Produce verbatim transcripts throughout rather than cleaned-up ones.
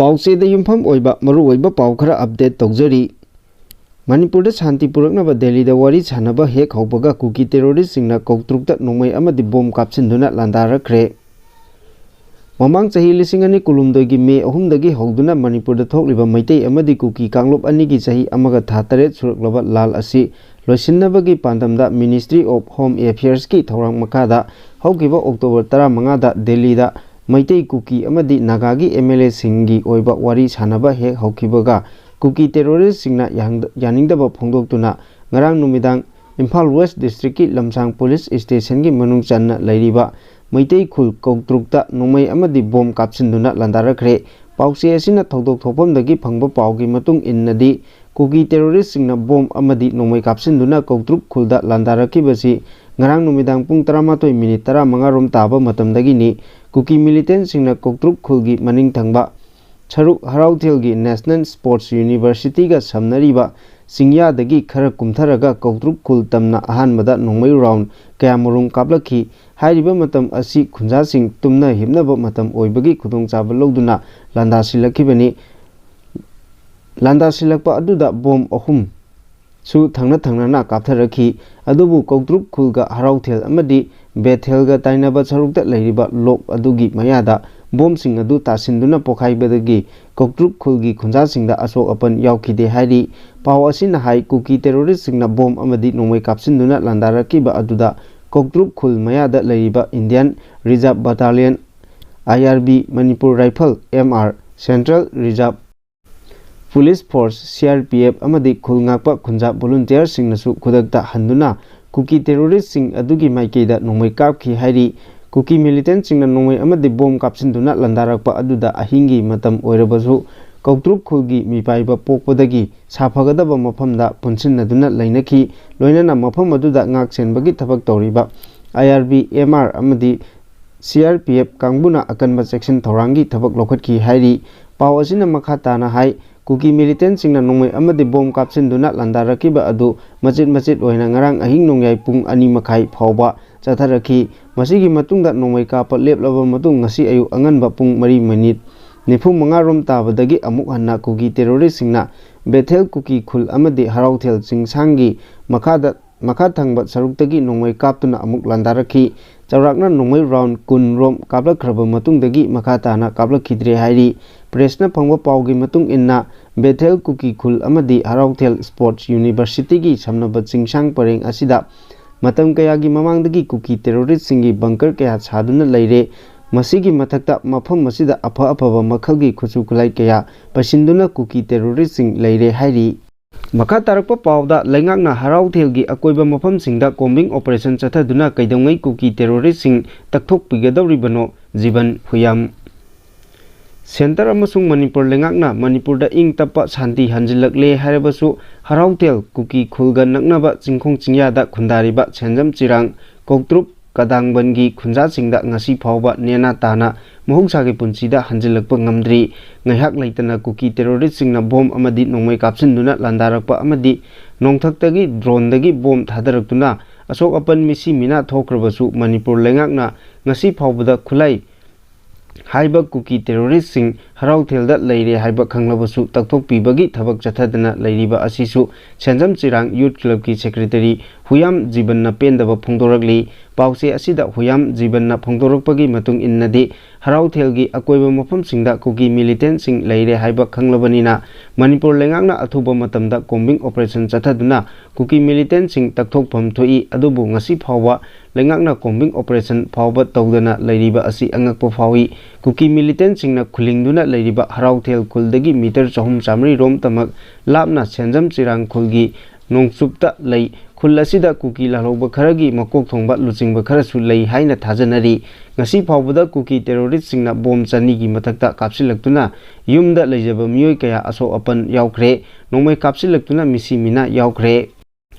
ꯄꯥꯎꯆꯦꯗ ꯌꯨꯝꯐꯝ ꯑꯣꯏꯕ ꯃꯔꯨꯑꯣꯏꯕ ꯄꯥꯎ ꯈꯔ ꯑꯞꯗꯦꯠ ꯇꯧꯖꯔꯤ꯫ ꯃꯅꯤꯄꯨꯔꯗ ꯁꯥꯟꯇꯤ ꯄꯨꯔꯛꯅꯕ ꯗꯦꯜꯂꯤꯗ ꯋꯥꯔꯤ ꯁꯥꯟꯅꯕ ꯍꯦꯛ ꯍꯧꯕꯒ ꯀꯨꯀꯤ ꯇꯦꯔꯣꯔꯤꯁꯁꯤꯡꯅ ꯀꯧꯇ꯭ꯔꯨꯛꯇ ꯅꯣꯡꯃꯩ ꯑꯃꯗꯤ ꯕꯣꯝ ꯀꯥꯞꯁꯤꯟꯗꯨꯅ ꯂꯥꯟꯗꯥꯔꯛꯈ꯭ꯔꯦ꯫ ꯃꯃꯥꯡ ꯆꯍꯤ ꯂꯤꯁꯤꯡ ꯑꯅꯤ ꯀꯨꯟꯍꯨꯝꯗꯣꯏꯒꯤ ꯃꯦ ꯑꯍꯨꯝꯗꯒꯤ ꯍꯧꯗꯨꯅ ꯃꯅꯤꯄꯨꯔꯗ ꯊꯣꯛꯂꯤꯕ ꯃꯩꯇꯩ ꯑꯃꯗꯤ ꯀꯨꯀꯤ ꯀꯥꯡꯂꯨꯞ ꯑꯅꯤꯒꯤ ꯆꯍꯤ ꯑꯃꯒ ꯊꯥ ꯇꯔꯦꯠ ꯁꯨꯔꯛꯂꯕ ꯂꯥꯜ ꯑꯁꯤ ꯂꯣꯏꯁꯤꯟꯅꯕꯒꯤ ꯄꯥꯟꯗꯝꯗ Ministry of Home Affairsꯀꯤ ꯊꯧꯔꯥꯡ ꯃꯈꯥꯗ ꯍꯧꯈꯤꯕ ꯑꯣꯛꯇꯣꯕꯔ ꯇꯔꯥꯃꯉꯥꯗ ꯗꯦꯜꯂꯤꯗ ꯃꯩꯇꯩ, ꯀꯨꯀꯤ ꯑꯃꯗꯤ ꯅꯥꯒꯥꯒꯤ MLAꯁꯤꯡꯒꯤ ꯑꯣꯏꯕ ꯋꯥꯔꯤ ꯁꯥꯟꯅꯕ ꯍꯦꯛ ꯍꯧꯈꯤꯕꯒ ꯀꯨꯀꯤ ꯇꯦꯔꯣꯔꯤꯁꯁꯤꯡꯅ ꯌꯥꯍꯪꯗ-, ꯌꯥꯅꯤꯡꯗꯕ ꯐꯣꯡꯗꯣꯛꯇꯨꯅ ꯉꯔꯥꯡ ꯅꯨꯃꯤꯗꯥꯡ ꯏꯝꯐꯥꯜ ꯋꯦꯁ ꯗꯤꯁꯇ꯭ꯔꯤꯛꯀꯤ ꯂꯝꯁꯥꯡ ꯄꯨꯂꯤꯁ ꯁ꯭ꯇꯦꯁꯟꯒꯤ ꯃꯅꯨꯡ ꯆꯟꯅ ꯂꯩꯔꯤꯕ ꯃꯩꯇꯩ ꯈꯨꯜ ꯀꯧꯇ꯭ꯔꯨꯛꯇ ꯅꯣꯡꯃꯩ ꯑꯃꯗꯤ ꯕꯣꯝ ꯀꯥꯞꯁꯤꯟꯗꯨꯅ ꯂꯥꯟꯗꯥꯔꯛꯈ꯭ꯔꯦ꯫ ꯄꯥꯎꯆꯦ ꯑꯁꯤꯅ ꯊꯧꯗꯣꯛ ꯊꯣꯛꯐꯝꯗꯒꯤ ꯐꯪꯕ ꯄꯥꯎꯒꯤ ꯃꯇꯨꯡ ꯏꯟꯅꯗꯤ, ꯀꯨꯀꯤ ꯇꯦꯔꯣꯔꯤꯁꯁꯤꯡꯅ ꯕꯣꯝ ꯑꯃꯗꯤ ꯅꯣꯡꯃꯩ ꯀꯥꯞꯁꯤꯟꯗꯨꯅ ꯀꯧꯇ꯭ꯔꯨꯛ ꯈꯨꯜꯗ ꯂꯥꯟꯗꯥꯔꯛꯈꯤꯕꯁꯤ ꯉꯔꯥꯡ ꯅꯨꯃꯤꯗꯥꯡ ꯄꯨꯡ ꯇꯔꯥꯃꯥꯊꯣꯏ ꯃꯤꯅꯤꯠ ꯇꯔꯥꯃꯉꯥ ꯔꯣꯝ ꯇꯥꯕ ꯃꯇꯝꯗꯒꯤꯅꯤ꯫ ꯀꯨꯀꯤ ꯃꯤꯂꯤꯇꯦꯟꯁꯤꯡꯅ ꯀꯧꯇ꯭ꯔꯨꯛ ꯈꯨꯜꯒꯤ ꯃꯅꯤꯡ ꯊꯪꯕ ꯁꯔꯨꯛ ꯍꯔꯥꯎꯊꯦꯜꯒꯤ National Sports Universityꯒ ꯁꯝꯅꯔꯤꯕ ꯆꯤꯡꯌꯥꯗꯒꯤ ꯈꯔ ꯀꯨꯝꯊꯔꯒ ꯀꯧꯇ꯭ꯔꯨꯛ ꯈꯨꯜ ꯇꯝꯅ ꯑꯍꯥꯟꯕꯗ ꯅꯣꯡꯃꯩ ꯔꯥꯎꯟ ꯀꯌꯥꯃꯔꯨꯝ ꯀꯥꯞꯂꯛꯈꯤ꯫ ꯍꯥꯏꯔꯤꯕ ꯃꯇꯝ ꯑꯁꯤ ꯈꯨꯟꯖꯥꯁꯤꯡ ꯇꯨꯝꯅ ꯍꯤꯞꯅꯕ ꯃꯇꯝ ꯑꯣꯏꯕꯒꯤ ꯈꯨꯗꯣꯡꯆꯥꯕ ꯂꯧꯗꯨꯅ ꯂꯥꯟꯗꯥꯁꯤꯜꯂꯛꯈꯤꯕꯅꯤ꯫ ꯂꯥꯟꯗꯥꯁꯤꯜꯂꯛꯄ ꯑꯗꯨꯗ ꯕꯣꯝ ꯑꯍꯨꯝ ꯁꯨ ꯊꯪꯅ ꯊꯪꯅꯅ ꯀꯥꯞꯊꯔꯛꯈꯤ꯫ ꯑꯗꯨꯕꯨ ꯀꯧꯇ꯭ꯔꯨꯛ ꯈꯨꯜꯒ ꯍꯔꯥꯎꯊꯦꯜ ꯑꯃꯗꯤ ꯕꯦꯊꯦꯜꯒ ꯇꯥꯏꯅꯕ ꯁꯔꯨꯛꯇ ꯂꯩꯔꯤꯕ ꯂꯣꯛ ꯑꯗꯨꯒꯤ ꯃꯌꯥꯗ ꯕꯣꯝꯁꯤꯡ ꯑꯗꯨ ꯇꯥꯁꯤꯟꯗꯨꯅ ꯄꯣꯈꯥꯏꯕꯗꯒꯤ ꯀꯧꯇ꯭ꯔꯨꯛ ꯈꯨꯜꯒꯤ ꯈꯨꯟꯖꯥꯁꯤꯡꯗ ꯑꯁꯣꯛ ꯑꯄꯟ ꯌꯥꯎꯈꯤꯗꯦ ꯍꯥꯏꯔꯤ꯫ ꯄꯥꯎ ꯑꯁꯤꯅ ꯍꯥꯏ, ꯀꯨꯀꯤ ꯇꯦꯔꯣꯔꯤꯁꯁꯤꯡꯅ ꯕꯣꯝ ꯑꯃꯗꯤ ꯅꯣꯡꯃꯩ ꯀꯥꯞꯁꯤꯟꯗꯨꯅ ꯂꯥꯟꯗꯥꯔꯛꯈꯤꯕ ꯑꯗꯨꯗ ꯀꯧꯇ꯭ꯔꯨꯛ ꯈꯨꯜ ꯃꯌꯥꯗ ꯂꯩꯔꯤꯕ Indian Reserve Battalion, IRB, Manipur Rifle, MR, Central Reserve Police Force, CRPF, ꯑꯃꯗꯤ ꯈꯨꯜ ꯉꯥꯛꯄ ꯈꯨꯟꯖꯥ ꯚꯣꯂꯨꯟꯇꯤꯌꯔꯁꯤꯡꯅꯁꯨ ꯈꯨꯗꯛꯇ ꯍꯟꯗꯨꯅ ꯀꯨꯀꯤ ꯇꯦꯔꯣꯔꯤꯁꯁꯤꯡ ꯑꯗꯨꯒꯤ ꯃꯥꯏꯀꯩꯗ ꯅꯣꯡꯃꯩ ꯀꯥꯞꯈꯤ ꯍꯥꯏꯔꯤ꯫ ꯀꯨꯀꯤ ꯃꯤꯂꯤꯇꯦꯟꯁꯤꯡꯅ ꯅꯣꯡꯃꯩ ꯑꯃꯗꯤ ꯕꯣꯝ ꯀꯥꯞꯁꯤꯟꯗꯨꯅ ꯂꯥꯟꯗꯥꯔꯛꯄ ꯑꯗꯨꯗ ꯑꯍꯤꯡꯒꯤ ꯃꯇꯝ ꯑꯣꯏꯔꯕꯁꯨ ꯀꯧꯇ꯭ꯔꯨꯛ ꯈꯨꯜꯒꯤ ꯃꯤꯄꯥꯏꯕ ꯄꯣꯛꯄꯗꯒꯤ ꯁꯥꯐꯒꯗꯕ ꯃꯐꯝꯗ ꯄꯨꯟꯁꯤꯟꯅꯗꯨꯅ ꯂꯩꯅꯈꯤ꯫ ꯂꯣꯏꯅꯅ ꯃꯐꯝ ꯑꯗꯨꯗ ꯉꯥꯛ ꯁꯦꯟꯕꯒꯤ ꯊꯕꯛ ꯇꯧꯔꯤꯕ IRB, MR ꯑꯃꯗꯤ CRPF ꯀꯥꯡꯕꯨꯅ ꯑꯀꯟꯕ ꯆꯦꯛꯁꯤꯟ ꯊꯧꯔꯥꯡꯒꯤ ꯊꯕꯛ ꯂꯧꯈꯠꯈꯤ ꯍꯥꯏꯔꯤ꯫ ꯄꯥꯎ ꯑꯁꯤꯅ ꯃꯈꯥ ꯇꯥꯅ ꯍꯥꯏ, ꯀꯨꯀꯤ ꯃꯤꯂꯤꯇꯦꯟꯁꯤꯡꯅ ꯅꯣꯡꯃꯩ ꯑꯃꯗꯤ ꯕꯣꯝ ꯀꯥꯞꯁꯤꯟꯗꯨꯅ ꯂꯥꯟꯗꯥꯔꯛꯈꯤꯕ ꯑꯗꯨ ꯃꯆꯤꯠ ꯃꯆꯤꯠ ꯑꯣꯏꯅ ꯉꯔꯥꯡ ꯑꯍꯤꯡ ꯅꯣꯡꯌꯥꯏ ꯄꯨꯡ ꯑꯅꯤ ꯃꯈꯥꯏ ꯐꯥꯎꯕ ꯆꯠꯊꯔꯛꯈꯤ꯫ ꯃꯁꯤꯒꯤ ꯃꯇꯨꯡꯗ ꯅꯣꯡꯃꯩ ꯀꯥꯞꯄ ꯂꯦꯞꯂꯕ ꯃꯇꯨꯡ ꯉꯁꯤ ꯑꯌꯨꯛ ꯑꯉꯟꯕ ꯄꯨꯡ ꯃꯔꯤ ꯃꯤꯅꯤꯠ ꯅꯤꯐꯨ ꯃꯉꯥ ꯔꯣꯝ ꯇꯥꯕꯗꯒꯤ ꯑꯃꯨꯛ ꯍꯟꯅ ꯀꯨꯀꯤ ꯇꯦꯔꯣꯔꯤꯁꯁꯤꯡꯅ ꯕꯦꯊꯦꯜ ꯀꯨꯀꯤ ꯈꯨꯜ ꯑꯃꯗꯤ ꯍꯔꯥꯎꯊꯦꯜ ꯆꯤꯡꯁꯥꯡꯒꯤ ꯃꯈꯥꯗ, ꯃꯈꯥ ꯊꯪꯕ ꯁꯔꯨꯛꯇꯒꯤ ꯅꯣꯡꯃꯩ ꯀꯥꯞꯇꯨꯅ ꯑꯃꯨꯛ ꯂꯥꯟꯗꯥꯔꯛꯈꯤ꯫ ꯆꯥꯎꯔꯥꯛꯅ ꯅꯣꯡꯃꯩ ꯔꯥꯎꯟ ꯀꯨꯟ ꯔꯣꯝ ꯀꯥꯞꯂꯛꯈ꯭ꯔꯕ ꯃꯇꯨꯡꯗꯒꯤ ꯃꯈꯥ ꯇꯥꯅ ꯀꯥꯞꯂꯛꯈꯤꯗ꯭ꯔꯦ ꯍꯥꯏꯔꯤ꯫ ꯄ꯭ꯔꯦꯁꯅ ꯐꯪꯕ ꯄꯥꯎꯒꯤ ꯃꯇꯨꯡ ꯏꯟꯅ, ꯕꯦꯊꯦꯜ ꯀꯨꯀꯤ ꯈꯨꯜ ꯑꯃꯗꯤ ꯍꯔꯥꯎꯊꯦꯜ ꯁ꯭ꯄꯣꯔꯠꯁ ꯌꯨꯅꯤꯚꯔꯁꯤꯇꯤꯒꯤ ꯁꯝꯅꯕ ꯆꯤꯡꯁꯥꯡ ꯄꯔꯦꯡ ꯑꯁꯤꯗ ꯃꯇꯝ ꯀꯌꯥꯒꯤ ꯃꯃꯥꯡꯗꯒꯤ ꯀꯨꯀꯤ ꯇꯦꯔꯣꯔꯤꯁꯁꯤꯡꯒꯤ ꯕꯪꯀꯔ ꯀꯌꯥ ꯁꯥꯗꯨꯅ ꯂꯩꯔꯦ꯫ ꯃꯁꯤꯒꯤ ꯃꯊꯛꯇ ꯃꯐꯝ ꯑꯁꯤꯗ ꯑꯐ ꯑꯐꯕ ꯃꯈꯜꯒꯤ ꯈꯨꯠꯁꯨ ꯈꯨꯠꯂꯥꯏ ꯀꯌꯥ ꯄꯩꯁꯤꯟꯗꯨꯅ ꯀꯨꯀꯤ ꯇꯦꯔꯣꯔꯤꯁꯁꯤꯡ ꯂꯩꯔꯦ ꯍꯥꯏꯔꯤ꯫ ꯃꯈꯥ ꯇꯥꯔꯛꯄ ꯄꯥꯎꯗ, ꯂꯩꯉꯥꯛꯅ ꯍꯔꯥꯎꯊꯦꯜꯒꯤ ꯑꯀꯣꯏꯕ ꯃꯐꯝꯁꯤꯡꯗ ꯀꯣꯝꯕꯤꯡ ꯑꯣꯄꯔꯦꯁꯟ ꯆꯠꯊꯗꯨꯅ ꯀꯩꯗꯧꯉꯩ ꯀꯨꯀꯤ ꯇꯦꯔꯣꯔꯤꯁꯁꯤꯡ ꯇꯛꯊꯣꯛꯄꯤꯒꯗꯧꯔꯤꯕꯅꯣ? ꯖꯤꯕꯟ ꯍꯨꯌꯥꯝ꯫ ꯁꯦꯟꯇꯔ ꯑꯃꯁꯨꯡ ꯃꯅꯤꯄꯨꯔ ꯂꯩꯉꯥꯛꯅ ꯃꯅꯤꯄꯨꯔꯗ ꯏꯪ ꯇꯞꯄ ꯁꯥꯟꯇꯤ ꯍꯟꯖꯤꯜꯂꯛꯂꯦ ꯍꯥꯏꯔꯕꯁꯨ, ꯍꯔꯥꯎꯊꯦꯜ ꯀꯨꯀꯤ ꯈꯨꯜꯒ ꯅꯛꯅꯕ ꯆꯤꯡꯈꯣꯡ ꯆꯤꯡꯌꯥꯗ ꯈꯨꯟꯗꯥꯔꯤꯕ ꯁꯦꯟꯖꯝ ꯆꯤꯔꯥꯡ, ꯀꯧꯇ꯭ꯔꯨꯛ, ꯀꯗꯥꯡꯕꯟꯒꯤ ꯈꯨꯟꯖꯥꯁꯤꯡꯗ ꯉꯁꯤ ꯐꯥꯎꯕ ꯅꯦꯅꯥ ꯇꯥꯅ ꯃꯍꯧꯁꯥꯒꯤ ꯄꯨꯟꯁꯤꯗ ꯍꯟꯖꯤꯜꯂꯛꯄ ꯉꯝꯗ꯭ꯔꯤ꯫ ꯉꯥꯏꯍꯥꯛ ꯂꯩꯇꯅ ꯀꯨꯀꯤ ꯇꯦꯔꯣꯔꯤꯁꯁꯤꯡꯅ ꯕꯣꯝ ꯑꯃꯗꯤ ꯅꯣꯡꯃꯩ ꯀꯥꯞꯁꯤꯟꯗꯨꯅ ꯂꯥꯟꯗꯥꯔꯛꯄ ꯑꯃꯗꯤ ꯅꯣꯡꯊꯛꯇꯒꯤ ꯗ꯭ꯔꯣꯟꯗꯒꯤ ꯕꯣꯝ ꯊꯥꯗꯔꯛꯇꯨꯅ ꯑꯁꯣꯛ ꯑꯄꯟ ꯃꯤꯁꯤ ꯃꯤꯅꯥ ꯊꯣꯛꯈ꯭ꯔꯕꯁꯨ, ꯃꯅꯤꯄꯨꯔ ꯂꯩꯉꯥꯛꯅ ꯉꯁꯤ ꯐꯥꯎꯕꯗ ꯈꯨꯠꯂꯥꯏ ꯍꯥꯏꯕ ꯀꯨꯀꯤ ꯇꯦꯔꯣꯔꯤꯁꯁꯤꯡ ꯍꯔꯥꯎꯊꯦꯜꯗ ꯂꯩꯔꯦ ꯍꯥꯏꯕ ꯈꯪꯂꯕꯁꯨ ꯇꯛꯊꯣꯛꯄꯤꯕꯒꯤ ꯊꯕꯛ ꯆꯠꯊꯗꯅ ꯂꯩꯔꯤꯕ ꯑꯁꯤꯁꯨ ꯁꯦꯟꯖꯝ ꯆꯤꯔꯥꯡ ꯌꯨꯠ ꯀ꯭ꯂꯕꯀꯤ ꯁꯦꯀ꯭ꯔꯦꯇꯔꯤ ꯍꯨꯌꯥꯝ ꯖꯤꯕꯟꯅ ꯄꯦꯟꯗꯕ ꯐꯣꯡꯗꯣꯔꯛꯂꯤ꯫ ꯄꯥꯎꯆꯦ ꯑꯁꯤꯗ ꯍꯨꯌꯥꯝ ꯖꯤꯕꯟꯅ ꯐꯣꯡꯗꯣꯔꯛꯄꯒꯤ ꯃꯇꯨꯡ ꯏꯟꯅꯗꯤ, ꯍꯔꯥꯎꯊꯦꯜꯒꯤ ꯑꯀꯣꯏꯕ ꯃꯐꯝꯁꯤꯡꯗ ꯀꯨꯀꯤ ꯃꯤꯂꯤꯇꯦꯟꯠꯁꯤꯡ ꯂꯩꯔꯦ ꯍꯥꯏꯕ ꯈꯪꯂꯕꯅꯤꯅ, ꯃꯅꯤꯄꯨꯔ ꯂꯩꯉꯥꯛꯅ ꯑꯊꯨꯕ ꯃꯇꯝꯗ ꯀꯣꯝꯕꯤꯡ ꯑꯣꯄꯔꯦꯁꯟ ꯆꯠꯊꯗꯨꯅ ꯀꯨꯀꯤ ꯃꯤꯂꯤꯇꯦꯟꯠꯁꯤꯡ ꯇꯛꯊꯣꯛꯐꯝ ꯊꯣꯛꯏ꯫ ꯑꯗꯨꯕꯨ ꯉꯁꯤ ꯐꯥꯎꯕ ꯂꯩꯉꯥꯛꯅ ꯀꯣꯝꯕꯤꯡ ꯑꯣꯄꯔꯦꯁꯟ ꯐꯥꯎꯕ ꯇꯧꯗꯅ ꯂꯩꯔꯤꯕ ꯑꯁꯤ ꯑꯉꯛꯄ ꯐꯥꯎꯏ꯫ ꯀꯨꯀꯤ ꯃꯤꯂꯤꯇꯦꯟꯠꯁꯤꯡꯅ ꯈꯨꯂꯤꯡꯗꯨꯅ ꯂꯩꯔꯤꯕ ꯍꯔꯥꯎꯊꯦꯜ ꯈꯨꯜꯗꯒꯤ ꯃꯤꯇꯔ ꯆꯍꯨꯝ ꯆꯥꯃꯔꯤ ꯔꯣꯝꯇꯃꯛ ꯂꯥꯞꯅ ꯁꯦꯟꯖꯝ ꯆꯤꯔꯥꯡ ꯈꯨꯜꯒꯤ ꯅꯣꯡꯆꯨꯞꯇ ꯂꯩ꯫ ꯈꯨꯜ ꯑꯁꯤꯗ ꯀꯨꯀꯤ ꯂꯥꯜꯍꯧꯕ ꯈꯔꯒꯤ ꯃꯀꯣꯛ ꯊꯣꯡꯕ ꯂꯨꯆꯤꯡꯕ ꯈꯔꯁꯨ ꯂꯩ ꯍꯥꯏꯅ ꯊꯥꯖꯅꯔꯤ꯫ ꯉꯁꯤ ꯐꯥꯎꯕꯗ ꯀꯨꯀꯤ ꯇꯦꯔꯣꯔꯤꯁꯁꯤꯡꯅ ꯕꯣꯝ ꯆꯅꯤꯒꯤ ꯃꯊꯛꯇ ꯀꯥꯞꯁꯤꯜꯂꯛꯇꯨꯅ ꯌꯨꯝꯗ ꯂꯩꯖꯕ ꯃꯤꯑꯣꯏ ꯀꯌꯥ ꯑꯁꯣꯛ ꯑꯄꯟ ꯌꯥꯎꯈ꯭ꯔꯦ꯫ ꯅꯣꯡꯃꯩ ꯀꯥꯞꯁꯤꯜꯂꯛꯇꯨꯅ ꯃꯤꯁꯤ ꯃꯤꯅꯥ ꯌꯥꯎꯈ꯭ꯔꯦ꯫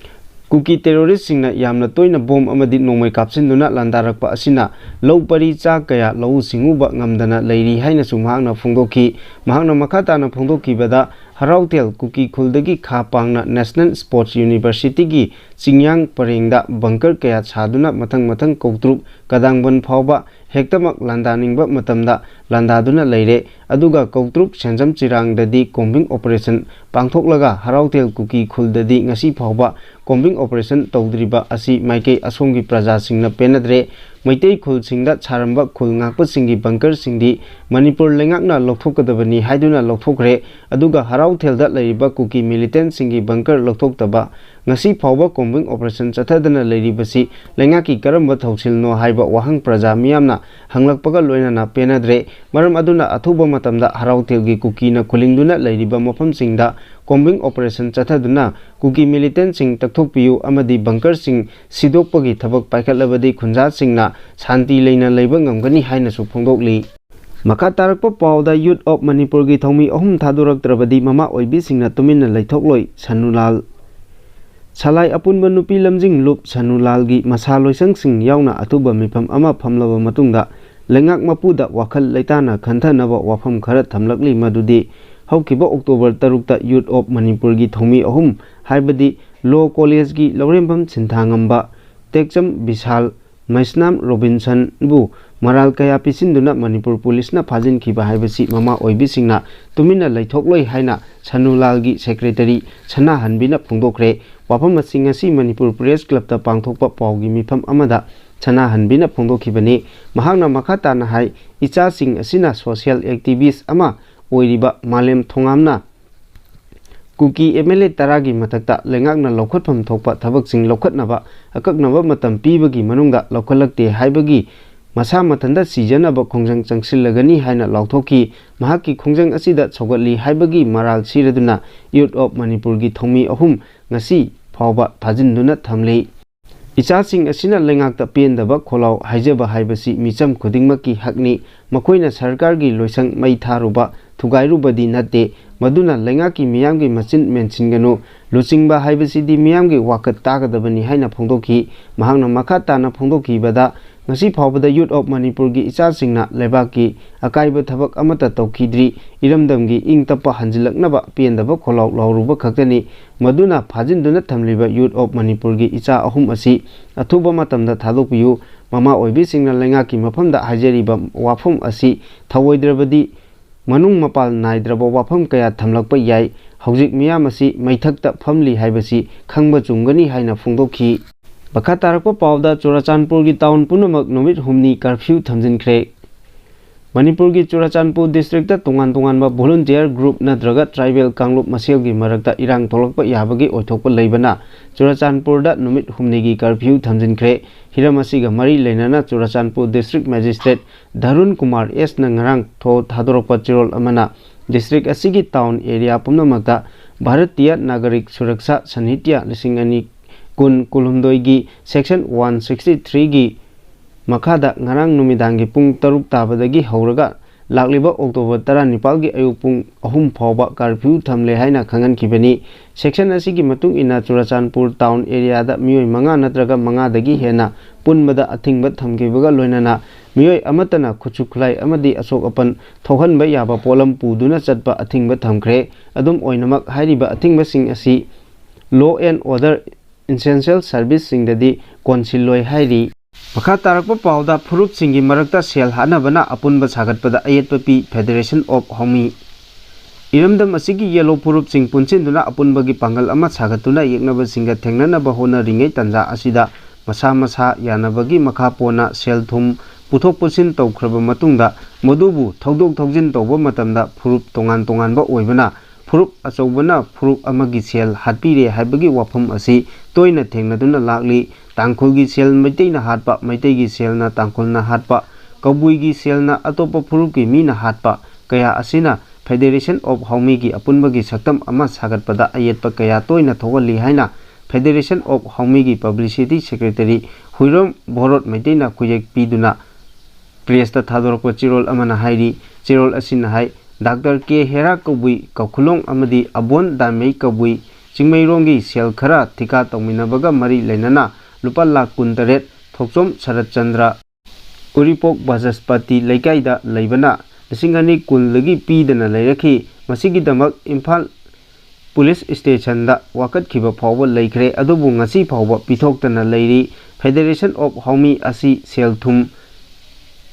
ꯀꯨꯀꯤ ꯇꯦꯔꯣꯔꯤꯁꯁꯤꯡꯅ ꯌꯥꯝꯅ ꯇꯣꯏꯅ ꯕꯣꯝ ꯑꯃꯗꯤ ꯅꯣꯡꯃꯩ ꯀꯥꯞꯁꯤꯟꯗꯨꯅ ꯂꯥꯟꯗꯥꯔꯛꯄ ꯑꯁꯤꯅ ꯂꯧ ꯄꯔꯤ ꯆꯥ ꯀꯌꯥ ꯂꯧꯎ ꯁꯤꯡꯎꯕ ꯉꯝꯗꯅ ꯂꯩꯔꯤ ꯍꯥꯏꯅꯁꯨ ꯃꯍꯥꯛꯅ ꯐꯣꯡꯗꯣꯛꯈꯤ꯫ ꯃꯍꯥꯛꯅ ꯃꯈꯥ ꯇꯥꯅ ꯐꯣꯡꯗꯣꯛꯈꯤꯕꯗ, ꯍꯔꯥꯎꯊꯦꯜ ꯀꯨꯀꯤ ꯈꯨꯜꯗꯒꯤ ꯈꯥ ꯄꯥꯡꯅ National Sports Universityꯒꯤ ꯆꯤꯡꯌꯥꯡ ꯄꯔꯦꯡꯗ bunker ꯀꯌꯥ ꯁꯥꯗꯨꯅ ꯃꯊꯪ ꯃꯊꯪ ꯀꯧꯇ꯭ꯔꯨꯛ ꯀꯗꯥꯡꯕꯟ ꯐꯥꯎꯕ ꯍꯦꯛꯇꯃꯛ ꯂꯥꯟꯗꯥꯅꯤꯡꯕ ꯃꯇꯝꯗ ꯂꯥꯟꯗꯥꯗꯨꯅ ꯂꯩꯔꯦ꯫ ꯑꯗꯨꯒ ꯀꯧꯇ꯭ꯔꯨꯛ ꯁꯦꯟꯖꯝ ꯆꯤꯔꯥꯡꯗꯗꯤ combing operation ꯄꯥꯡꯊꯣꯛꯂꯒ ꯍꯔꯥꯎꯊꯦꯜ ꯀꯨꯀꯤ ꯈꯨꯜꯗꯗꯤ ꯉꯁꯤ ꯐꯥꯎꯕ combing operation ꯇꯧꯗ꯭ꯔꯤꯕ ꯑꯁꯤ ꯃꯥꯏꯀꯩ ꯑꯁꯣꯝꯒꯤ ꯄ꯭ꯔꯖꯥꯁꯤꯡꯅ ꯄꯦꯟꯅꯗ꯭ꯔꯦ꯫ ꯃꯩꯇꯩ ꯈꯨꯜꯁꯤꯡꯗ ꯁꯥꯔꯝꯕ ꯈꯨꯜ ꯉꯥꯛꯄꯁꯤꯡꯒꯤ bunkerꯁꯤꯡꯗꯤ ꯃꯅꯤꯄꯨꯔ ꯂꯩꯉꯥꯛꯅ ꯂꯧꯊꯣꯛꯀꯗꯕꯅꯤ ꯍꯥꯏꯗꯨꯅ ꯂꯧꯊꯣꯛꯈ꯭ꯔꯦ꯫ ꯑꯗꯨꯒ ꯍꯔꯥꯎꯊꯦꯜꯗ ꯂꯩꯔꯤꯕ ꯀꯨꯀꯤ militantꯁꯤꯡꯒꯤ bunker ꯂꯧꯊꯣꯛꯇꯕ, ꯉꯁꯤ ꯐꯥꯎꯕ combing operation ꯆꯠꯊꯗꯅ ꯂꯩꯔꯤꯕꯁꯤ ꯂꯩꯉꯥꯛꯀꯤ ꯀꯔꯝꯕ ꯊꯧꯁꯤꯜꯅꯣ ꯍꯥꯏꯕ ꯋꯥꯍꯪ ꯄ꯭ꯔꯖꯥ ꯃꯤꯌꯥꯝꯅ ꯍꯪꯂꯛꯄꯒ ꯂꯣꯏꯅꯅ ꯄꯦꯟꯅꯗ꯭ꯔꯦ꯫ ꯃꯔꯝ ꯑꯗꯨꯅ ꯑꯊꯨꯕ ꯃꯇꯝꯗ ꯍꯔꯥꯎꯊꯦꯜꯒꯤ ꯀꯨꯀꯤꯅ ꯈꯨꯂꯤꯡꯗꯨꯅ ꯂꯩꯔꯤꯕ ꯃꯐꯝꯁꯤꯡꯗ combing operation ꯆꯠꯊꯗꯨꯅ ꯀꯨꯀꯤ militantꯁꯤꯡ ꯇꯛꯊꯣꯛꯄꯤꯌꯨ ꯑꯃꯗꯤ bunkerꯁꯤꯡ ꯁꯤꯗꯣꯛꯄꯒꯤ ꯊꯕꯛ ꯄꯥꯏꯈꯠꯂꯕꯗꯤ ꯈꯨꯟꯖꯥꯁꯤꯡꯅ ꯁꯥꯟꯇꯤ ꯂꯩꯅ ꯂꯩꯕ ꯉꯝꯒꯅꯤ ꯍꯥꯏꯅꯁꯨ ꯐꯣꯡꯗꯣꯛꯂꯤ꯫ ꯃꯈꯥ ꯇꯥꯔꯛꯄ ꯄꯥꯎꯗ Youth of Manipurꯒꯤ ꯊꯧꯃꯤ ꯑꯍꯨꯝ ꯊꯥꯗꯣꯔꯛꯇ꯭ꯔꯕꯗꯤ ꯃꯃꯥ ꯑꯣꯏꯕꯤꯁꯤꯡꯅ ꯇꯨꯃꯤꯟꯅ ꯂꯩꯊꯣꯛꯂꯣꯏ, ꯁꯅꯨꯂꯥꯜ꯫ ꯁꯂꯥꯏ ꯑꯄꯨꯟꯕ ꯅꯨꯄꯤ ꯂꯝꯖꯤꯡ ꯂꯨꯞ ꯁꯅꯨꯂꯥꯜꯒꯤ ꯃꯁꯥ ꯂꯣꯏꯁꯪꯁꯤꯡ ꯌꯥꯎꯅ ꯑꯊꯨꯕ ꯃꯤꯐꯝ ꯑꯃ ꯐꯝꯂꯕ ꯃꯇꯨꯡꯗ ꯂꯩꯉꯥꯛ ꯃꯄꯨꯗ ꯋꯥꯈꯜ ꯂꯩꯇꯥꯅ ꯈꯟꯊꯅꯕ ꯋꯥꯐꯝ ꯈꯔ ꯊꯝꯂꯛꯂꯤ, ꯃꯗꯨꯗꯤ ꯍꯧꯈꯤꯕ October ꯇꯔꯨꯛꯇ Youth of Manipurꯒꯤ ꯊꯧꯃꯤ ꯑꯍꯨꯝ, ꯍꯥꯏꯕꯗꯤ Law Collegeꯀꯤ ꯂꯧꯔꯦꯝꯕꯝ ꯁꯤꯟꯊꯥꯉꯝꯕ, ꯇꯦꯛꯆꯝ ꯕꯤꯁꯥꯜ, ꯃꯩꯁꯅꯥꯝ ꯔꯣꯕꯤꯟꯁꯟꯕꯨ ꯃꯔꯥꯜ ꯀꯌꯥ ꯄꯤꯁꯤꯟꯗꯨꯅ ꯃꯅꯤꯄꯨꯔ ꯄꯨꯂꯤꯁꯅ ꯐꯥꯖꯤꯟꯈꯤꯕ ꯍꯥꯏꯕꯁꯤ ꯃꯃꯥ ꯑꯣꯏꯕꯤꯁꯤꯡꯅ ꯇꯨꯃꯤꯟꯅ ꯂꯩꯊꯣꯛꯂꯣꯏ ꯍꯥꯏꯅ ꯁꯅꯨꯂꯥꯜꯒꯤ secretary ꯁꯅꯥꯍꯟꯕꯤꯅ ꯐꯣꯡꯗꯣꯛꯈ꯭ꯔꯦ꯫ ꯋꯥꯐꯝ ꯑꯁꯤ ꯉꯁꯤ ꯃꯅꯤꯄꯨꯔ Press Clubꯇ ꯄꯥꯡꯊꯣꯛꯄ ꯄꯥꯎꯒꯤ ꯃꯤꯐꯝ ꯑꯃꯗ ꯁꯅꯥꯍꯟꯕꯤꯅ ꯐꯣꯡꯗꯣꯛꯈꯤꯕꯅꯤ꯫ ꯃꯍꯥꯛꯅ ꯃꯈꯥ ꯇꯥꯅ ꯍꯥꯏ, ꯏꯆꯥꯁꯤꯡ ꯑꯁꯤꯅ social activist ꯑꯃ ꯑꯣꯏꯔꯤꯕ ꯃꯥꯂꯦꯝ ꯊꯣꯉꯥꯝꯅ ꯀꯨꯀꯤ MLA ꯇꯔꯥꯒꯤ ꯃꯊꯛꯇ ꯂꯩꯉꯥꯛꯅ ꯂꯧꯈꯠꯐꯝ ꯊꯣꯛꯄ ꯊꯕꯛꯁꯤꯡ ꯂꯧꯈꯠꯅꯕ ꯑꯀꯛꯅꯕ ꯃꯇꯝ ꯄꯤꯕꯒꯤ ꯃꯅꯨꯡꯗ ꯂꯧꯈꯠꯂꯛꯇꯦ ꯍꯥꯏꯕꯒꯤ ꯃꯁꯥ ꯃꯊꯟꯇ ꯁꯤꯖꯅꯕ ꯈꯣꯡꯖꯪ ꯆꯪꯁꯤꯜꯂꯒꯅꯤ ꯍꯥꯏꯅ ꯂꯥꯎꯊꯣꯛꯈꯤ꯫ ꯃꯍꯥꯛꯀꯤ ꯈꯣꯡꯖꯪ ꯑꯁꯤꯗ ꯁꯧꯒꯠꯂꯤ ꯍꯥꯏꯕꯒꯤ ꯃꯔꯥꯜ ꯁꯤꯔꯗꯨꯅ Youth of Manipurꯒꯤ ꯊꯧꯃꯤ ꯑꯍꯨꯝ ꯉꯁꯤ ꯐꯥꯎꯕ ꯊꯥꯖꯤꯟꯗꯨꯅ ꯊꯝꯂꯤ꯫ ꯏꯆꯥꯁꯤꯡ ꯑꯁꯤꯅ ꯂꯩꯉꯥꯛꯇ ꯄꯦꯟꯗꯕ ꯈꯣꯜꯂꯥꯎ ꯍꯥꯏꯖꯕ ꯍꯥꯏꯕꯁꯤ ꯃꯤꯆꯝ ꯈꯨꯗꯤꯡꯃꯛꯀꯤ ꯍꯛꯅꯤ꯫ ꯃꯈꯣꯏꯅ ꯁꯔꯀꯥꯔꯒꯤ ꯂꯣꯏꯁꯪ ꯃꯩ ꯊꯥꯔꯨꯕ, ꯊꯨꯒꯥꯏꯔꯨꯕꯗꯤ ꯅꯠꯇꯦ꯫ ꯃꯗꯨꯅ ꯂꯩꯉꯥꯛꯀꯤ ꯃꯤꯌꯥꯝꯒꯤ ꯃꯆꯤꯟ ꯃꯦꯟꯁꯤꯟꯒꯅꯨ꯫ ꯂꯨꯆꯤꯡꯕ ꯍꯥꯏꯕꯁꯤꯗꯤ ꯃꯤꯌꯥꯝꯒꯤ ꯋꯥꯀꯠ ꯇꯥꯒꯗꯕꯅꯤ ꯍꯥꯏꯅ ꯐꯣꯡꯗꯣꯛꯈꯤ꯫ ꯃꯍꯥꯛꯅ ꯃꯈꯥ ꯇꯥꯅ ꯐꯣꯡꯗꯣꯛꯈꯤꯕꯗ, ꯉꯁꯤ ꯐꯥꯎꯕꯗ Youth of ꯃꯅꯤꯄꯨꯔꯒꯤ ꯏꯆꯥꯁꯤꯡꯅ ꯂꯩꯕꯥꯛꯀꯤ ꯑꯀꯥꯏꯕ ꯊꯕꯛ ꯑꯃꯠꯇ ꯇꯧꯈꯤꯗ꯭ꯔꯤ꯫ ꯏꯔꯝꯗꯝꯒꯤ ꯏꯪ ꯇꯞꯄ ꯍꯟꯖꯤꯜꯂꯛꯅꯕ ꯄꯦꯟꯗꯕ ꯈꯣꯜꯂꯥꯎ ꯂꯥꯎꯔꯨꯕ ꯈꯛꯇꯅꯤ꯫ ꯃꯗꯨꯅ ꯐꯥꯖꯤꯟꯗꯨꯅ ꯊꯝꯂꯤꯕ Youth of ꯃꯅꯤꯄꯨꯔꯒꯤ ꯏꯆꯥ ꯑꯍꯨꯝ ꯑꯁꯤ ꯑꯊꯨꯕ ꯃꯇꯝꯗ ꯊꯥꯗꯣꯛꯄꯤꯌꯨ꯫ ꯃꯃꯥ ꯑꯣꯏꯕꯤꯁꯤꯡꯅ ꯂꯩꯉꯥꯛꯀꯤ ꯃꯐꯝꯗ ꯍꯥꯏꯖꯔꯤꯕ ꯋꯥꯐꯝ ꯑꯁꯤ ꯊꯧꯑꯣꯏꯗ꯭ꯔꯕꯗꯤ ꯃꯅꯨꯡ ꯃꯄꯥꯜ ꯅꯥꯏꯗ꯭ꯔꯕ ꯋꯥꯐꯝ ꯀꯌꯥ ꯊꯝꯂꯛꯄ ꯌꯥꯏ꯫ ꯍꯧꯖꯤꯛ ꯃꯤꯌꯥꯝ ꯑꯁꯤ ꯃꯩꯊꯛꯇ ꯐꯝꯂꯤ ꯍꯥꯏꯕꯁꯤ ꯈꯪꯕ ꯆꯨꯝꯒꯅꯤ ꯍꯥꯏꯅ ꯐꯣꯡꯗꯣꯛꯈꯤ꯫ ꯃꯈꯥ ꯇꯥꯔꯛꯄ ꯄꯥꯎꯗ, ꯆꯨꯔꯥꯆꯥꯟꯄꯨꯔꯒꯤ ꯇꯥꯎꯟ ꯄꯨꯝꯅꯃꯛ ꯅꯨꯃꯤꯠ ꯍꯨꯝꯅꯤ ꯀꯔꯐ꯭ꯌꯨ ꯊꯝꯖꯤꯟꯈ꯭ꯔꯦ꯫ ꯃꯅꯤꯄꯨꯔꯒꯤ ꯆꯨꯔꯥꯆꯥꯟꯄꯨꯔ ꯗꯤꯁꯇ꯭ꯔꯤꯛꯇ ꯇꯣꯉꯥꯟ ꯇꯣꯉꯥꯟꯕ ꯚꯣꯂꯨꯟꯇꯤꯌꯔ ꯒ꯭ꯔꯨꯞ ꯅꯠꯇ꯭ꯔꯒ ꯇ꯭ꯔꯥꯏꯕꯦꯜ ꯀꯥꯡꯂꯨꯞ ꯃꯁꯦꯜꯒꯤ ꯃꯔꯛꯇ ꯏꯔꯥꯡ ꯊꯣꯛꯂꯛꯄ ꯌꯥꯕꯒꯤ ꯑꯣꯏꯊꯣꯛꯄ ꯂꯩꯕꯅ ꯆꯨꯔꯥꯆꯥꯟꯄꯨꯔꯗ ꯅꯨꯃꯤꯠ ꯍꯨꯝꯅꯤꯒꯤ ꯀꯔꯐ꯭ꯌꯨ ꯊꯝꯖꯤꯟꯈ꯭ꯔꯦ꯫ ꯍꯤꯔꯝ ꯑꯁꯤꯒ ꯃꯔꯤ ꯂꯩꯅꯅ ꯆꯨꯔꯥꯆꯥꯟꯄꯨꯔ ꯗꯤꯁꯇ꯭ꯔꯤꯛ ꯃꯦꯖꯤꯁꯇ꯭ꯔꯦꯠ ꯙꯔꯨꯟ ꯀꯨꯃꯥꯔ ꯑꯦꯁꯅ ꯉꯔꯥꯡ ꯊꯣ-, ꯊꯥꯗꯣꯔꯛꯄ ꯆꯦꯔꯣꯜ ꯑꯃꯅ ꯗꯤꯁꯇ꯭ꯔꯤꯛ ꯑꯁꯤꯒꯤ ꯇꯥꯎꯟ ꯑꯦꯔꯤꯌꯥ ꯄꯨꯝꯅꯃꯛꯇ ꯚꯥꯔꯇꯤꯌ ꯅꯥꯒꯔꯤꯛ ꯁꯨꯔꯛꯁꯥ ꯁꯥꯍꯤꯇ꯭ꯌ ꯂꯤꯁꯤꯡ ꯑꯅꯤ ꯀꯨꯟ ꯀꯨꯟꯍꯨꯝꯗꯣꯏꯒꯤ ꯁꯦꯛꯁꯟ ꯋꯥꯟ ꯁꯤꯛꯁꯇꯤ ꯊ꯭ꯔꯤꯒꯤ ꯃꯈꯥꯗ ꯉꯔꯥꯡ ꯅꯨꯃꯤꯗꯥꯡꯒꯤ ꯄꯨꯡ ꯇꯔꯨꯛ ꯇꯥꯕꯗꯒꯤ ꯍꯧꯔꯒ ꯂꯥꯛꯂꯤꯕ ꯑꯣꯛꯇꯣꯕꯔ ꯇꯔꯥꯅꯤꯄꯥꯜꯒꯤ ꯑꯌꯨꯛ ꯄꯨꯡ ꯑꯍꯨꯝ ꯐꯥꯎꯕ ꯀꯥꯔꯐ꯭ꯌꯨ ꯊꯝꯂꯦ ꯍꯥꯏꯅ ꯈꯪꯍꯟꯈꯤꯕꯅꯤ꯫ ꯁꯦꯛꯁꯟ ꯑꯁꯤꯒꯤ ꯃꯇꯨꯡ ꯏꯟꯅ ꯆꯨꯔꯥꯆꯥꯟꯄꯨꯔ ꯇꯥꯎꯟ ꯑꯦꯔꯤꯌꯥꯗ ꯃꯤꯑꯣꯏ ꯃꯉꯥ ꯅꯠꯇ꯭ꯔꯒ ꯃꯉꯥꯗꯒꯤ ꯍꯦꯟꯅ ꯄꯨꯟꯕꯗ ꯑꯊꯤꯡꯕ ꯊꯝꯈꯤꯕꯒ ꯂꯣꯏꯅꯅ ꯃꯤꯑꯣꯏ ꯑꯃꯠꯇꯅ ꯈꯨꯠꯁꯨ ꯈꯨꯠꯂꯥꯏ ꯑꯃꯗꯤ ꯑꯁꯣꯛ ꯑꯄꯟ ꯊꯣꯛꯍꯟꯕ ꯌꯥꯕ ꯄꯣꯠꯂꯝ ꯄꯨꯗꯨꯅ ꯆꯠꯄ ꯑꯊꯤꯡꯕ ꯊꯝꯈ꯭ꯔꯦ꯫ ꯑꯗꯨꯝ ꯑꯣꯏꯅꯃꯛ, ꯍꯥꯏꯔꯤꯕ ꯑꯊꯤꯡꯕꯁꯤꯡ ꯑꯁꯤ law and order, essential serviceꯁꯤꯡꯗꯗꯤ ꯀꯣꯟꯁꯤꯜꯂꯣꯏ ꯍꯥꯏꯔꯤ꯫ ꯃꯈꯥ ꯇꯥꯔꯛꯄ ꯄꯥꯎꯗ, ꯐꯨꯔꯨꯞꯁꯤꯡꯒꯤ ꯃꯔꯛꯇ ꯁꯦꯜ ꯍꯥꯠꯅꯕꯅ ꯑꯄꯨꯟꯕ ꯁꯥꯒꯠꯄꯗ ꯑꯌꯦꯠꯄ ꯄꯤ Federation of ꯍꯥꯎꯃꯤ꯫ ꯏꯔꯝꯗꯝ ꯑꯁꯤꯒꯤ ꯌꯦꯜꯂꯣ ꯐꯨꯔꯨꯞꯁꯤꯡ ꯄꯨꯟꯁꯤꯟꯗꯨꯅ ꯑꯄꯨꯟꯕꯒꯤ ꯄꯥꯡꯒꯜ ꯑꯃ ꯁꯥꯒꯠꯇꯨꯅ ꯌꯦꯛꯅꯕꯁꯤꯡꯒ ꯊꯦꯡꯅꯅꯕ ꯍꯣꯠꯅꯔꯤꯉꯩ ꯇꯥꯟꯖꯥ ꯑꯁꯤꯗ ꯃꯁꯥ ꯃꯁꯥ ꯌꯥꯅꯕꯒꯤ ꯃꯈꯥ ꯄꯣꯟꯅ ꯁꯦꯜ ꯊꯨꯝ ꯄꯨꯊꯣꯛ ꯄꯨꯁꯤꯟ ꯇꯧꯈ꯭ꯔꯕ ꯃꯇꯨꯡꯗ ꯃꯗꯨꯕꯨ ꯊꯧꯗꯣꯛ ꯊꯧꯖꯤꯟ ꯇꯧꯕ ꯃꯇꯝꯗ ꯐꯨꯔꯨꯞ ꯇꯣꯉꯥꯟ ꯇꯣꯉꯥꯟꯕ ꯑꯣꯏꯕꯅ ꯐꯨꯔꯨꯞ ꯑꯆꯧꯕꯅ ꯐꯨꯔꯨꯞ ꯑꯃꯒꯤ ꯁꯦꯜ ꯍꯥꯠꯄꯤꯔꯦ ꯍꯥꯏꯕꯒꯤ ꯋꯥꯐꯝ ꯑꯁꯤ ꯇꯣꯏꯅ ꯊꯦꯡꯅꯗꯨꯅ ꯂꯥꯛꯂꯤ꯫ ꯇꯥꯡꯈꯨꯜꯒꯤ ꯁꯦꯜ ꯃꯩꯇꯩꯅ ꯍꯥꯠꯄ, ꯃꯩꯇꯩꯒꯤ ꯁꯦꯜꯅ ꯇꯥꯡꯈꯨꯜꯅ ꯍꯥꯠꯄ, ꯀꯕꯨꯏꯒꯤ ꯁꯦꯜꯅ ꯑꯇꯣꯞꯄ ꯐꯨꯔꯨꯞꯀꯤ ꯃꯤꯅ ꯍꯥꯠꯄ ꯀꯌꯥ ꯑꯁꯤꯅ Federation of ꯍꯥꯎꯃꯤꯒꯤ ꯑꯄꯨꯟꯕꯒꯤ ꯁꯛꯇꯝ ꯑꯃ ꯁꯥꯒꯠꯄꯗ ꯑꯌꯦꯠꯄ ꯀꯌꯥ ꯇꯣꯏꯅ ꯊꯣꯛꯍꯜꯂꯤ ꯍꯥꯏꯅ Federation of ꯍꯥꯎꯃꯤꯒꯤ publicity secretary ꯍꯨꯏꯔꯣꯝ ꯚꯣꯔꯣꯠ ꯃꯩꯇꯩꯅ ꯈꯨꯌꯦꯛ ꯄꯤꯗꯨꯅ ꯄ꯭ꯔꯦꯁꯇ ꯊꯥꯗꯣꯔꯛꯄ ꯆꯦꯔꯣꯜ ꯑꯃꯅ ꯍꯥꯏꯔꯤ꯫ ꯆꯦꯔꯣꯜ ꯑꯁꯤꯅ ꯍꯥꯏ, ꯗꯥꯛꯇꯔ ꯀꯦ ꯍꯦꯔꯥ ꯀꯕꯨꯏ ꯀꯧꯈꯨꯂꯣꯡ ꯑꯃꯗꯤ ꯑꯕꯣꯟ ꯗꯥꯃꯩ ꯀꯕꯨꯏ ꯆꯤꯡꯃꯩꯔꯣꯡꯒꯤ ꯁꯦꯜ ꯈꯔ ꯊꯤꯀꯥ ꯇꯧꯃꯤꯟꯅꯕꯒ ꯃꯔꯤ ꯂꯩꯅꯅ ꯂꯨꯄꯥ ꯂꯥꯈ ꯀꯨꯟꯇꯔꯦꯠ ꯊꯣꯛꯆꯣꯝ ꯁꯔꯠꯆꯟꯗ꯭ꯔ ꯎꯔꯤꯄꯣꯛ ꯕꯥꯖꯁꯄꯇꯤ ꯂꯩꯀꯥꯏꯗ ꯂꯩꯕꯅ ꯂꯤꯁꯤꯡ ꯑꯅꯤ ꯀꯨꯟꯗꯒꯤ ꯄꯤꯗꯅ ꯂꯩꯔꯛꯈꯤ꯫ ꯃꯁꯤꯒꯤꯗꯃꯛ ꯏꯝꯐꯥꯜ ꯄꯨꯂꯤꯁ ꯁ꯭ꯇꯦꯁꯟꯗ ꯋꯥꯀꯠꯈꯤꯕ ꯐꯥꯎꯕ ꯂꯩꯈ꯭ꯔꯦ, ꯑꯗꯨꯕꯨ ꯉꯁꯤ ꯐꯥꯎꯕ ꯄꯤꯊꯣꯛꯇꯅ ꯂꯩꯔꯤ꯫ Federation of Haomi ꯑꯁꯤ ꯁꯦꯜ ꯊꯨꯝ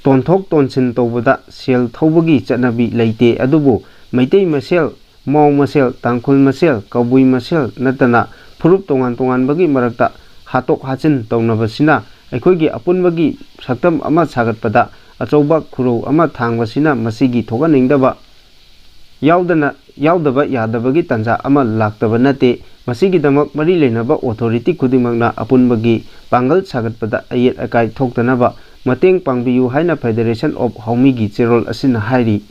ꯇꯣꯟꯊꯣꯛ ꯇꯣꯟꯁꯤꯟ ꯇꯧꯕꯗ ꯁꯦꯜ ꯊꯧꯕꯒꯤ ꯆꯠꯅꯕꯤ ꯂꯩꯇꯦ, ꯑꯗꯨꯕꯨ ꯃꯩꯇꯩ ꯃꯁꯦꯜ, ꯃꯥꯎ ꯃꯁꯦꯜ, ꯇꯥꯡꯈꯨꯜ ꯃꯁꯦꯜ, ꯀꯕꯨꯏ ꯃꯁꯦꯜ ꯅꯠꯇꯅ ꯐꯨꯔꯨꯞ ꯇꯣꯉꯥꯟ ꯇꯣꯉꯥꯟꯕꯒꯤ ꯃꯔꯛꯇ ꯍꯥꯠꯇꯣꯛ ꯍꯥꯠꯆꯤꯟ ꯇꯧꯅꯕꯁꯤꯅ ꯑꯩꯈꯣꯏꯒꯤ ꯑꯄꯨꯟꯕꯒꯤ ꯁꯛꯇꯝ ꯑꯃ ꯁꯥꯒꯠꯄꯗ ꯑꯆꯧꯕ ꯈꯨꯔꯧ ꯑꯃ ꯊꯥꯡꯕꯁꯤꯅ ꯃꯁꯤꯒꯤ ꯊꯣꯛꯍꯟꯅꯤꯡꯗꯕ ꯌꯥꯎꯗꯅ, ꯌꯥꯎꯗꯕ ꯌꯥꯗꯕꯒꯤ ꯇꯥꯟꯖꯥ ꯑꯃ ꯂꯥꯛꯇꯕ ꯅꯠꯇꯦ꯫ ꯃꯁꯤꯒꯤꯗꯃꯛ ꯃꯔꯤ ꯂꯩꯅꯕ authority ꯈꯨꯗꯤꯡꯃꯛꯅ ꯑꯄꯨꯟꯕꯒꯤ ꯄꯥꯡꯒꯜ ꯁꯥꯒꯠꯄꯗ ꯑꯌꯦꯠ ꯑꯀꯥꯏ ꯊꯣꯛꯇꯅꯕ ꯃꯇꯦꯡ ꯄꯥꯡꯕꯤꯌꯨ ꯍꯥꯏꯅ Federation of Haomiꯒꯤ ꯆꯦꯔꯣꯜ ꯑꯁꯤꯅ ꯍꯥꯏꯔꯤ꯫